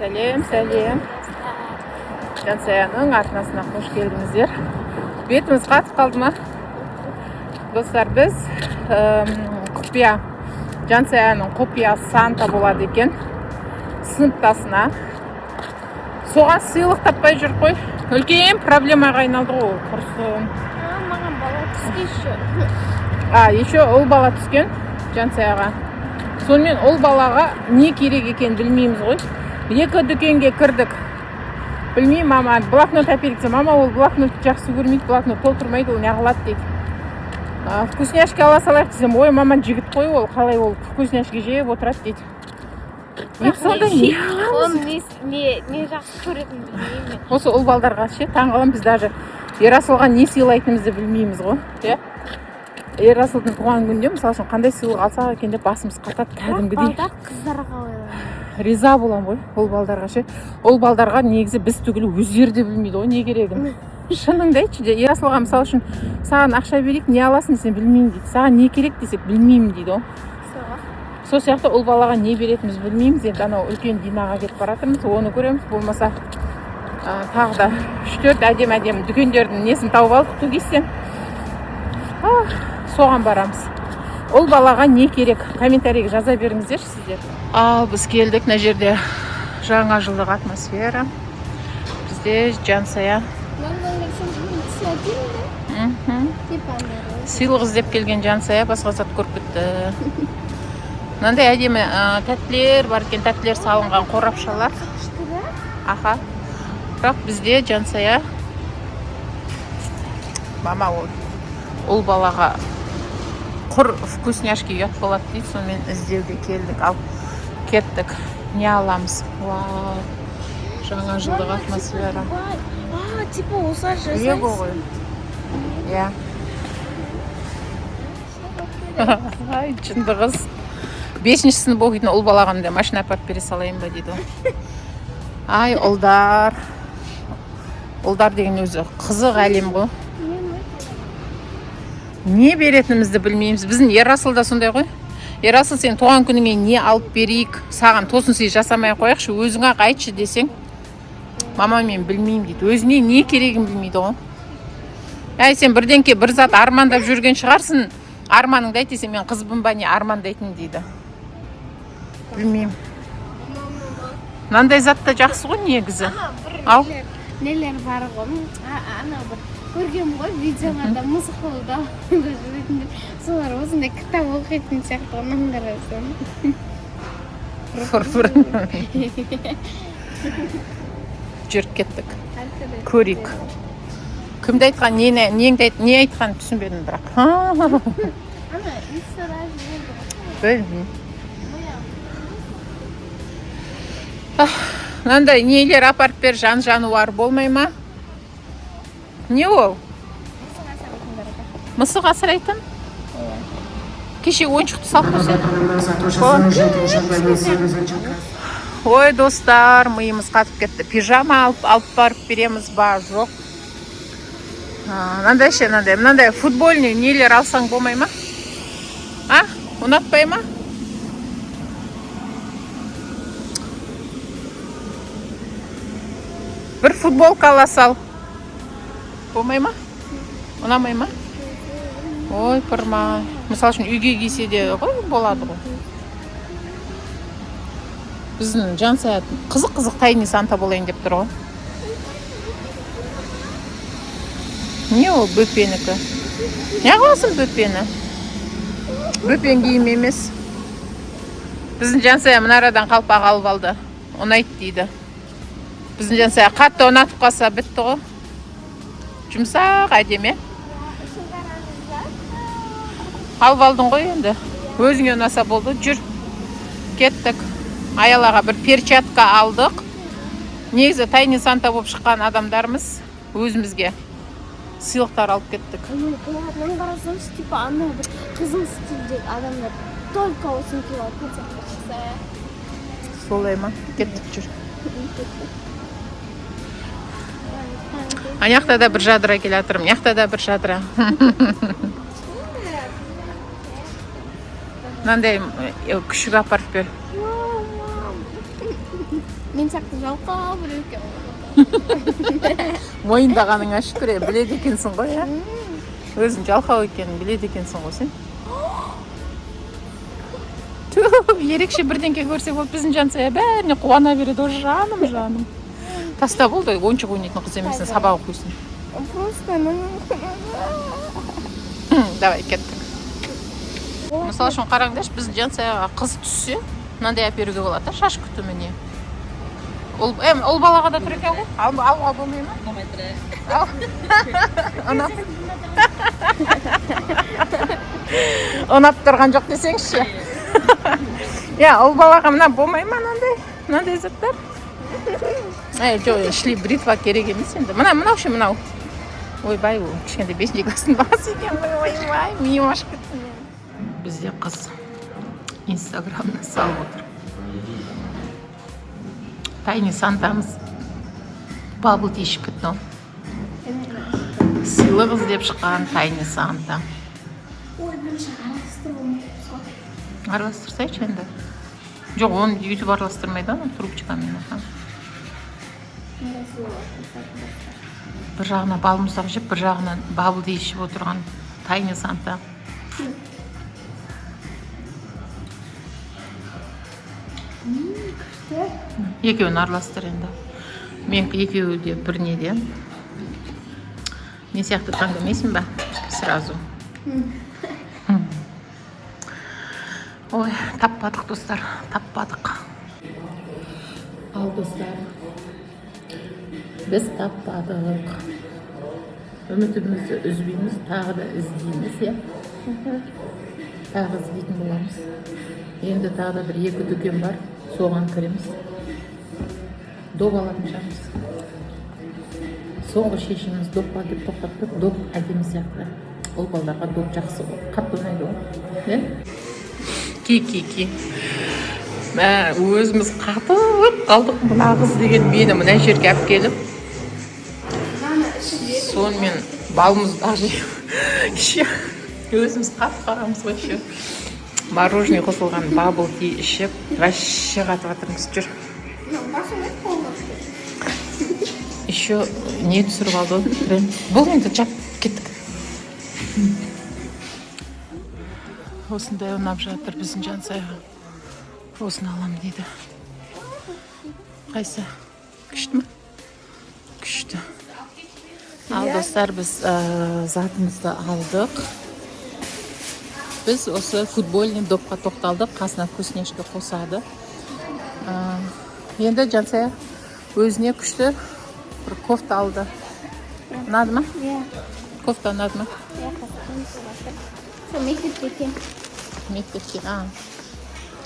Сәлем, сәлем! Жансаяның арнасына қош келдіңіздер! Бетіміз қатып қалды ма, достар? Біз құпия, Жансаяның құпия Санта болады екен сыныптасына. Соған сыйлық таппай жүр қой. Үлкен проблемаға айналды ғой ол, құрсын. А, маған бала түсті еще. А еще ұл бала түскен Жансаяға. Сонымен, ұл балаға не керек екенін білмейміз ғой. Екі дүкенге кірдік. Білмеймін, мама, блокнот әперейік десем, мама, ол блокнотты жақсы көрмейді, блокнот толтырмайды, ол неғылады дейді. А, вкусняшка ала салайық десем, ой, мама, жігіт қой ол, қалай ол вкусняшка жеп отырады дейді. Енді сонда не аламыз? Оны не жақсы көретінін білмеймін мен. Осы ұл балдарға ше, таңқаламын. Біз даже Ерасылға не сыйлайтынымызды білмейміз ғой, иә. Ерасылдың туған күнінде, мысалы үшін, қандай сыйлық алсақ екен деп басымыз қатады кәдімгідей. Балдар қыздарға ойланады. Риза боламын ғой ұл балдарға ше. Ұл балдарға негізі біз түгілі өздері де білмейді ғой не керегін, шыныңды айтшы. Ерасылға, мысалы үшін, саған ақша берейік, не аласың десем, білмеймін дейді. Саған не керек десек, білмеймін дейді ғой. Соға. Сол сияқты ұл балаға не беретінімізді білмейміз. Енді анау үлкен Динаға кетіп бара жатырмыз, оны көреміз. Болмаса тағы да үш төрт әдемі әдемі дүкендердің несін тауып алдық 2ГИС-тен, соған барамыз. Ұл балаға не керек, комментарийге жаза беріңіздерші сіздер. Ал біз келдік. Мына жерде жаңа жылдық атмосфера. Бізде Жансая сыйлық іздеп келген. Жансая басқа зат көріп кетті. Мынандай әдемі тәттілер бар екен, тәттілер салынған қорапшалар. Күшті да. Аха, бірақ бізде Жансая: мама, ол ұл балаға құр вкусняшки ұят болады дейді. Сонымен, іздеуге келдік. Ал кеттік, не аламыз? Вау, жаңа жылдық атмосфера. А, типа осылай жасайсың. Лего ғой, иә. Ай, жынды қыз. Бесінші сынып оқитын ұл балаға мындай машина апарып бере салайын ба дейді ғой. Ай, ұлдар, ұлдар деген өзі қызық әлем ғой. Не беретінімізді білмейміз. Біздің Ерасыл да сондай ғой. Ерасыл, сен туған күніңе не алып берейік, саған тосын сый жасамай ақ қояйықшы, өзің ақ айтшы десең, мама, мен білмеймін дейді. Өзіне не керегін білмейді ғой. Әй, сен бірдеңке, бір зат армандап жүрген шығарсың, арманыңды айт десем, мен қызбын ба не армандайтын дейді. Білмеймін, мынандай зат та жақсы ғой негізі. Бір Ал. нелер бар ғой, анау бір көргенмін ғой видеоларда, мысық болып далада жүретіндер, солар осындай кітап оқитын сияқты ғой мынаны қарасаң. Фыр фыр жүріп кеттік, көрейік. Кімді айтқан, нені, неңді айт, не айтқанын түсінбедім бірақ. Ана инстада жүреді ғой. Білмеймін. Мынандай нелер апарып бер, жан жануар болмай ма? Не ол? Мысық асырайтындар. Мысық асырайтын? Кеше ойыншықты салып қойсаң. Ой, достар, миымыз қатып кетті. Пижама алып барып береміз ба, жоқ? Мынандай ше, мынандай мынандай футбольный нелер алсаң болмай ма? А, ұнатпай ма? Бір футболка ала сал, болмай ма? Ұнамай ма? Ой, пырма, мысалы үшін, үйге кисе де ғой, болады ғой. Біздің Жансая қызық қызық тайный Санта болайын деп тұр ғой. Не ол, бөпенікі? Не қыласың бөпені? Бөпен киім емес. Біздің Жансая мына арадан қалпақ алып алды, ұнайды дейді. Біздің Жансая қатты ұнатып қалса, бітті ғой. Жұмсақ, әдемі. Алып алдың ғой енді. Өзіңе ұнаса болды. Жүр. Кеттік. Аялаға бір перчатка алдық. Негізі Тайный Санта болып шыққан адамдармыз. Өзімізге сыйлықтар алып кеттік. Ой, мынаны қарасаңшы, типа анау бір қызыл стильдегі адамдар только осыны киіп алып концертке шықса. Солай ма? Кеттік, жүр. Ана жақта да бір жадыра келе жатыр, мына жақта да бір жадыра. Мынандай күшік апарып бер. Мен сияқты жалқау біреу екен. Мойындағаныңа шүкір, е, біледі екенсің ғой, иә? Өзің жалқау екенін біледі екенсің ғой сен. Ту, ерекше бірдеңке көрсе болды, біздің Жансая бәріне қуана береді ғой, жаным, жаным. Таста, болды, ойыншық ойнайтын қыз емессің, сабақ оқисың. Просто ну. Давай, кеттік. Мысалы үшін, қараңдаршы, біздің Жансаяға қыз түссе, мынандай әперуге болады да, шаш күтіміне. Ол ұл балаға да тұр екен ғой. Алуға болмай ма? Ал. Ұнап. Ұнап тұрған жоқ десеңізші. Иә, ұл балаға мына болмай ма мынандай? Мынандай заттар? Әй, жоқ, шли бритва керек емес енді. Мына, мынау ше, мынау. Ойбай, ол кішкентай бесінші класстың баласы екен ғой, ойбай, миым ашып кетті менің. Бізде қыз Инстаграмына салып отыр. Тайный Сантамыз бабл ти ішіп кетті ғой. Сыйлық іздеп шыққан Тайный Санта. Ой, бірінші араластырып ұмытыппыз ғой. Араластырсайшы енді. Жоқ, оны өйтіп араластырмайды ғой, трубочкамен. Аха. Бір жағына балмұздақ жеп, бір жағынан бабл ти ішіп отырған Тайный Санта. Күшті. Екеуін араластыр енді. Менікі екеуі де бір неде. Мен сияқты таңдамайсың ба? Сразу. Ой, таппадық, достар, таппадық. Ал, достар, біз таппадық. Үмітімізді үзбейміз, тағы да іздейміз, иә? Тағы іздейтін боламыз. Енді тағы да бір екі дүкен бар, соған кіреміз. Доп алатын шығармыз. Соңғы шешіміміз допқа деп тоқтаттық. Доп әдемі сияқты. Ұл балдарға доп жақсы ғой. Қатты ұнайды ғой. Иә? Ки, ки, ки. Мә, өзіміз қатып қалдық. Мына қыз деген мені мына жерге алып келіп, сонымен балмұздақ жеп, өзіміз қатып қалғанбыз ғой еще. Мороженое қосылған бабл ти ішіп, вообще қатып жатырмыз. Жүр. Еще не түсіріп алды ғой тренд. Бұл енді жап, кеттік. Осындай ұнап жатыр біздің Жансаяға. Осыны аламын дейді. Қайсы? Күшті ма? Күшті. Ал, достар, біз затымызды алдық. Біз осы футбольный допқа тоқталдық. Қасына вкусняшка қосады. Енді Жансая өзіне күшті бір кофта алды. Ұнады ма? Иә. Кофта ұнады ма? Иә, қазір. Сол мектепте екен. Мектепке. А.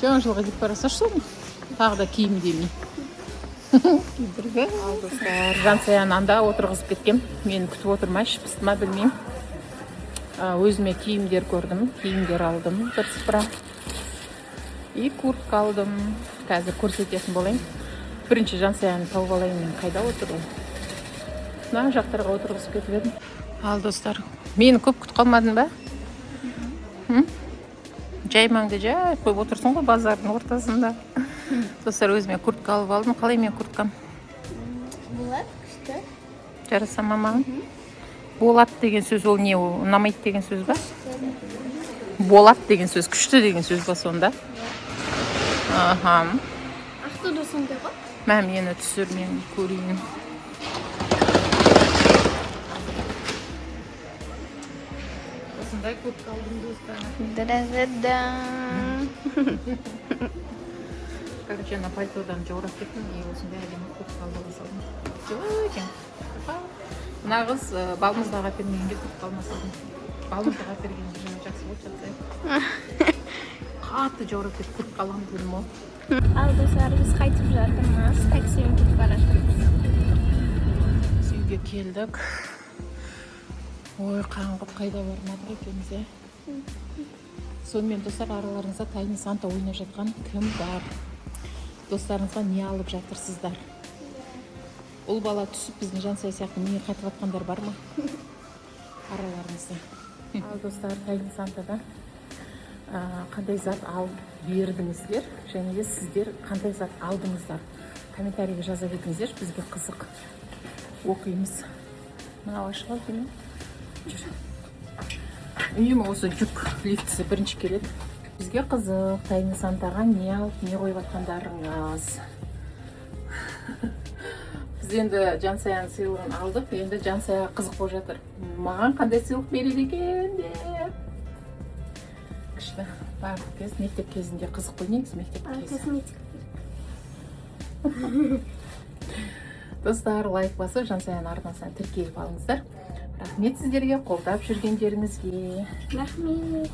Жаңа жылға кетіп бара жатсың. Тағы да киім демей. Кидіргі. Ал, достар, Жансаяны анда отырғызып кеткем. Мені күтіп отыр ма, іші пысты ма, білмеймін. Өзіме киімдер көрдім, киімдер алдым бірсыпыра. И куртка алдым. Қазір көрсететін болайын. Бірінші Жансаяны тауып алайын, мен қайда отыр ол? Мына жақтарға отырғызып кетіп едім. Ал, достар, мені көп күтіп қалмадың ба? М? Жаймаңды жай қойып отырсың ғой базардың ортасында. Достар, өзіме куртка алып алдым. Қалай мен курткам? Болады, күшті. Жараса ма маған? Болады деген сөз ол не, ол ұнамайды деген сөз ба? Болады деген сөз күшті деген сөз ба сонда? Аха. Ақтауда сондай ғой. Мә, мені түсір, мен көрейін. Осындай куртка алдым, достар. Да-да-да. Короче, ана пальтодан жаурап кеттім и осындай әдемі куртка алып салдым. Жылы екен. Мына қыз балмұздақ әпермегенге куртка алмай салдым. Балмұздақ әпергенде жаңа жақсы болды, Жансая. Қатты жаурап кетіп, куртка аламын дедім ғой. Ал, достар, біз қайтып жатырмыз, таксимен кетіп бара жатырмыз. Біз үйге келдік. Ой, қаңғып қайда бармадық екеуміз, иә. Сонымен, достар, араларыңызда Тайный Санта ойнап жатқан кім бар? Достарыңызға не алып жатырсыздар? Ұл бала түсіп, біздің Жансая сияқты миы қатып жатқандар бар ма араларыңызда? Ал, достар, Тайный Сантадан қандай зат алып бердіңіздер және де сіздер қандай зат алдыңыздар, комментарийге жаза кетіңіздерші, бізге қызық, оқимыз. Мынау ашық ау деймін. Жүр. Үнемі осы жүк лифтісі бірінші келеді. Бізге қызық, Тайный Сантаға не алып, не қойып жатқандарыңыз. Біз енді Жансаяның сыйлығын алдық, енді Жансаяға қызық болып жатыр, маған қандай сыйлық береді екен деп. Күшті. Барлық кез мектеп кезінде қызық қой негізі, мектеп кезі. Косметика. Достар, лайк басып, Жансаяның арнасына тіркеліп алыңыздар. Рахмет сіздерге қолдап жүргендеріңізге. Рахмет.